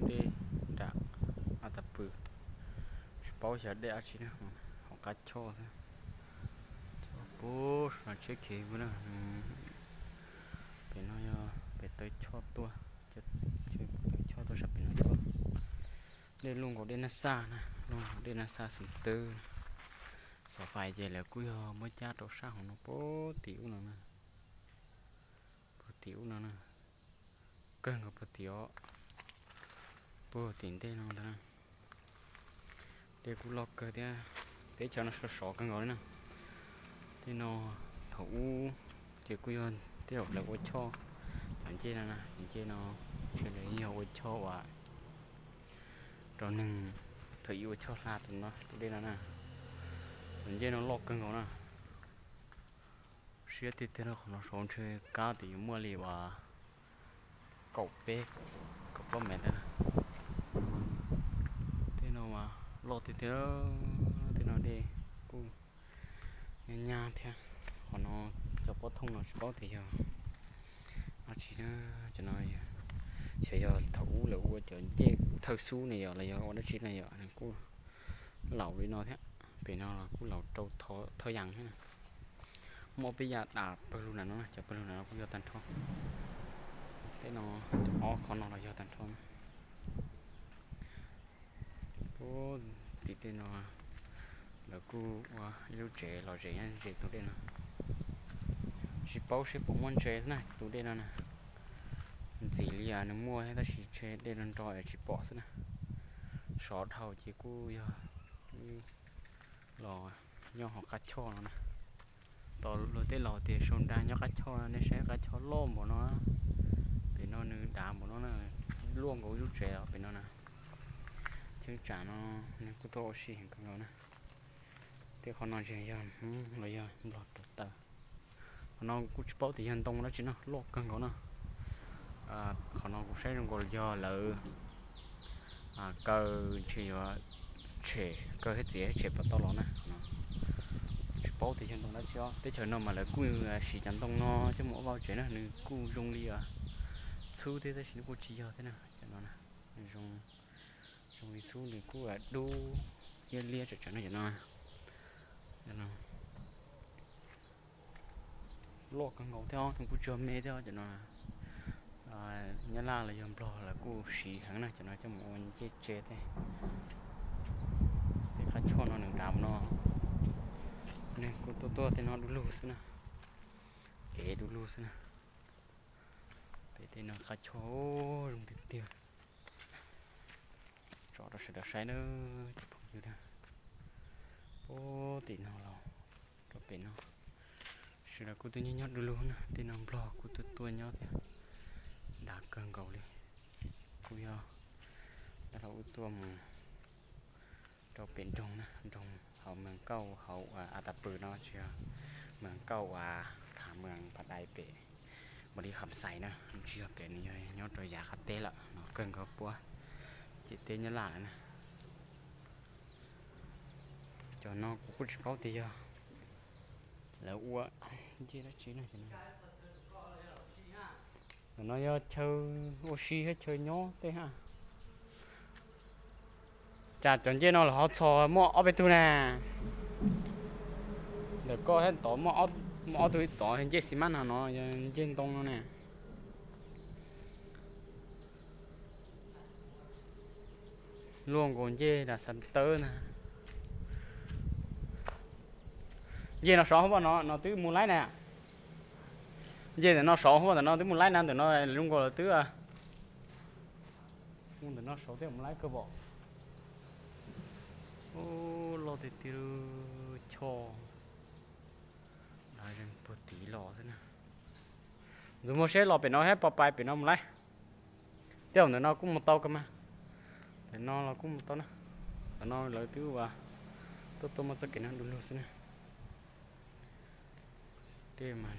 dej nram a tas pw. Tsis paub xyov dej dab tsi na, hauv qab choj xwb. Puag saum no tsheb khiv na. Pem no yog pem taw choj tuaj, taw choj tuaj sab pem no tuaj. Dej luaj nkaus dej Naj Xaj na, luaj nkaus dej Naj Xaj xeev twb. Xov fais ces lawv kuj yog muab cab rau sab hauv no puag tim ub no na. Puag tim ub no na, kawg nkaus puag tim os, puag tim ntej no ntag na. Dej kuj loj kawg thiab, teb chaws no sov sov kawg nkaus li na. Tej no thaum ub ces kuj yog tej zaum lawv ua choj, cov ncej no na, cov ncej no ntshe lawv yog ua choj uas rau neeg thaum ub ua choj hla tus no tus dej no na. Cov ncej no loj kawg nkaus na. Siab tiag tiag no, qhov no saud ntshe kab tias yuav muaj li uas kaum peb, kaum plaub mev na. Tej no mas loj tiag tiag, tej no dej kuj nyab nyab thiab. Qhov no cov pob thooj no tsis paub tias yog dab tsi na. Cov no xyov yog thaum ub lawv ua cov ncej thawj xub ne yom, los yog ua dab tsi na yom, nws kuj laus li no thiab. Pem no los kuj laus rau thawj yas thiab na. Muaj ob peb yas dam pawg lug ntawm no, cov pawg lug ntawm no kuj yog tag nrho. Tej no, ob qhov no los yog tag nrho na. Puag tim tej no lawv kuj ua ib lub tsev lom zem nyob ze tus dej no. Tsis paub seb puas muaj ntses xwb na tus dej no na. Ntxim li nws muaj thiab tab sis ntshe dej nrog nrog es tsis pom xwb na. Sov dhau ces kuj yog los nyob hauv qab choj no na. Tos luag tej laus tias sau nra nyob qab choj, nej saib qab choj loj npaum no. Pem no nws dav npaum no na, luaj nkaus ib lub tsev os pem no na. Cheeb tsam no nws kuj tuaj ua si heev kawg nkaus na. Tej qhov no ntshe yog Hmoob los yog Nplog rau taw. Qhov no kuj tsis paub tias yog ntoo dab tsi no, loj kawg nkaus na. Qhov no kuv saib zoo nkaus yog lawv kaw, ntshe yuav tshem, kaw thiab txiav thiab tshem puas tau los na. Tsis paub tias yog ntoo dab tsi os. Teb chaws no mas lawv kuj siv cov ntoo no coj mus ua vaj tsev na, nws kuj zoo li txhub thiab tab sis nws kuj tsis yog thiab na. Cov no zoo, zoo li txhub nws kuj dub liab liab tsawv tsawv no cov no. Loj kawg nkaus thiab os, nws kuj tsis yog me thiab os cov no. Nyab Laj los yog Nplog lawv kuj siv heev na cov no coj mus ua ncej tsev thiab. Tej qab choj no nws dav mus no, neeg kuj tuaj tuaj tej no du lug xwb na, kev du lug xwb na. Pem tej no qab choj zoo tiag tiag. Tso rau sawv daws saib na cov phooj ywg na. Puag tim no los rau pem no, sawv daws kuj tuaj nyob nyob du lug na, tej no Nplog kuj tuaj tuaj nyob thiab, dav kawg nkaus li. Kuj yog dab laug wb tuaj mus rau pem nroog na, nroog hauv Mees Kauj hauv uas A Tas Pw no tsis yog Mees Kauj uas Pha Mees Pha Dai pem Npaus Lis Kham Xais na, tsis yog pem, nws yog nyob rau yav qab teb lawm no, kawg nkaus puag ciam teb Nyab Laj lawm na. Cov no kuv kuj tsis paub tias yog lawv ua ncej dab tsi na. Ntawm no yog chaw ua si thiab chaw nyob tej hab. Cas cov ncej no lawv ho txhos muaj ob peb tug na? Ntawm koj thiab tod muaj ob tug ib tod ncej xi mab no, no yog ncej ntoo no na. Luaj nkaus ncej das xav tawb na. Ncej no sov hauv no, no twb mus laib na. Ncej ntawm no sov hauv ntawm no twb mus laib na, ntawm no zoo nkaus lawv twb mus ntawm no sov twb mus laib kawg pom. Loj tiag tiag, choj dav zeeg puag tid los xwb na. Ntxuav muag seb los pem no thiab pos pais pem no mus laib. Tej zaum ntawm no kuj mus tau kawg mas. Ntawm no los kuj mus tau na. Ntawm no lawv twb ua tuaj tuaj muaj txoj kev no du lug xwb na. Dej mas,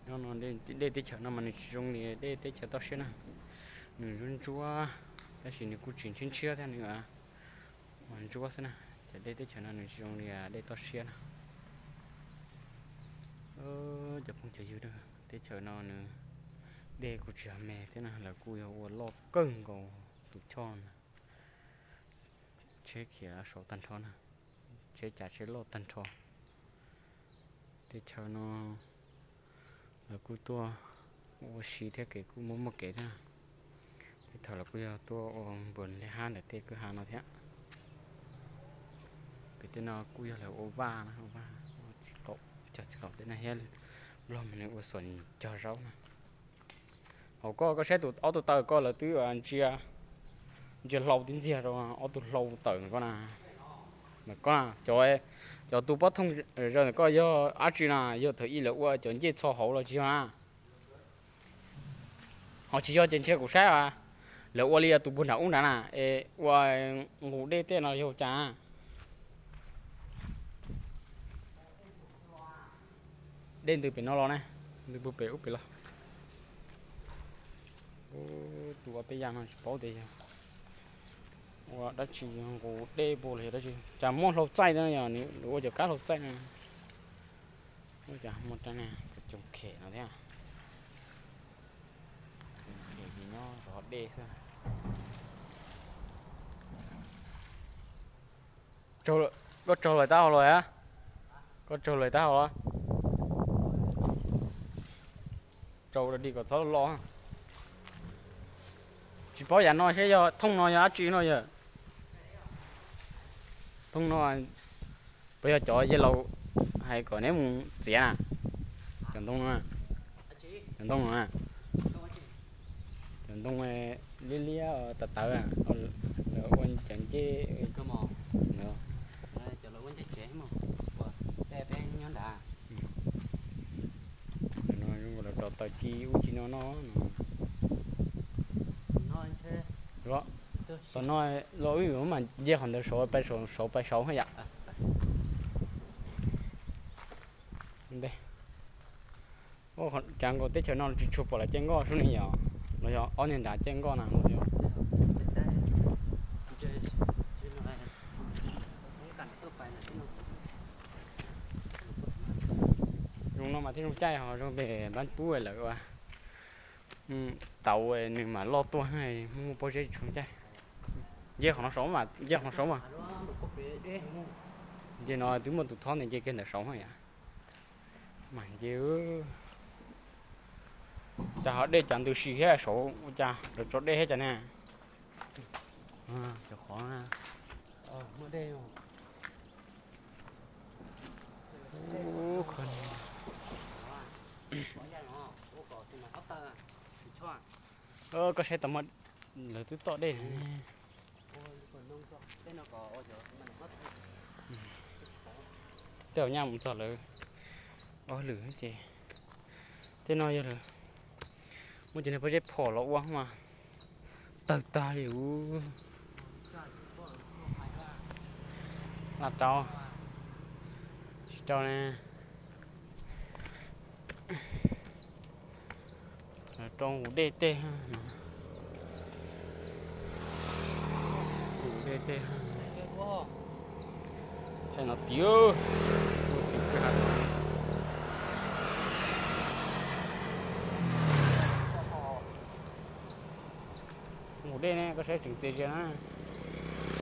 nyob no dej teb chaws no mas nws tsis zoo li dej teb chaws toj siab na. Nws ntsuab ntsuab, tab sis nws kuj tsis ntshiab ntshiab thiab, nws mas ntsuab xwb na. Ces dej teb chaws no nws tsis zoo li dej toj siab na. Cov phooj cov ywg, teb chaws no nws dej kuj tsis yog me thiab na, lawv kuj yog ua loj kawg nkaus. tus choj na. Tsheb khiav saud tag nrho na, tsheb cav tsheb loj tag nrho. Teb chaws no lawv kuj tuaj ua si thiab, kev kuj muaj muaj kev thiab. Tej thaum lawv kuj yog tuaj ua npus li hab ntawm tej kwj ha no thiab. Pem tej no kuj yog lawv ua vaj na, ua vaj, cog txiv qaum tej no thiab. Nplog mas nws ua xom cog zaub na. Hauv ko koj saib tus, ob tug taw ko lawv twb ntsia, ntsia hlau tib ntxiag rau ob tug hlau tawm ntawm ko na. Ntawm ko na, cov, cov tus pob thooj zaws ntawm ko yog dab tsi na? Yog thaum ub lawv ua cov ncej txho hauv los tsis yog na? Ho tsis yog ces ntshe kuv saib lawv ua li tus puag nram ub nrad na, es ua nqus dej tej no yog cas? Dej ntws pem no los ne, ntws puag pem ub pem los. Tus ua peb yam no tsis paub tias yog ua dab tsi, nqus dej puag los yog dab tsi. Cas muaj hlau txaij no, yog nws ua cov kab hlau txaij no. Ua cas muaj rab niag cov coom khem no thiab. Coom khem ces nyob zov dej xwb. Koj tsaug lawm tab hau los a? Koj tsaug lawm tab hau los? Tsaug di kom txhob lo. Tsis paub yam no seb yog thooj no yog dab tsi no yog. Thooj no puas yog cov yawg laus hais kom neb mus txiav na? Cov ntoo no, cov ntoo no, cov ntoo liab liab tawv tawv, lawv ua cov ncej. No zoo nkaus lawv rau taws ci ub ci no no no. Tom no los wb mam nce qhov ntawd saud, saud pais saud yam. Cas nkaus teb chaws no tsis tshua pom lawv caij nkoj sub ne yom? Los yog ob niag nrad caij nkoj na los yog? Zoo no mas thiaj zoo caij, ho zoo pem npab pub lawm ua tauv nws mam loj tuaj, muaj pob zeb tsis tshua caij. Nce qhov no saud mas, nce qhov no saud mas. Nce no twb muaj tus thob ntawd nce kiag ntawm saud yam. Mas nce, cas ho dej cas ntws si thiab saud, ua cas lawv tso dej thiab cas ne? Cov qhov Koj saib tau, lawv twb tom dej. Tej zaum nyaj mus txog lawv ob lwm ces tej no yog lawv muab cov niag pob zeb phom los ua mas tawg tag li ub. Laj rau, tsis rau ne. Rau nqus dej tej, nqus dej tej. Thaij no tim, tim kwj ha. Nqus dej ne, koj saib tseem txias zias na.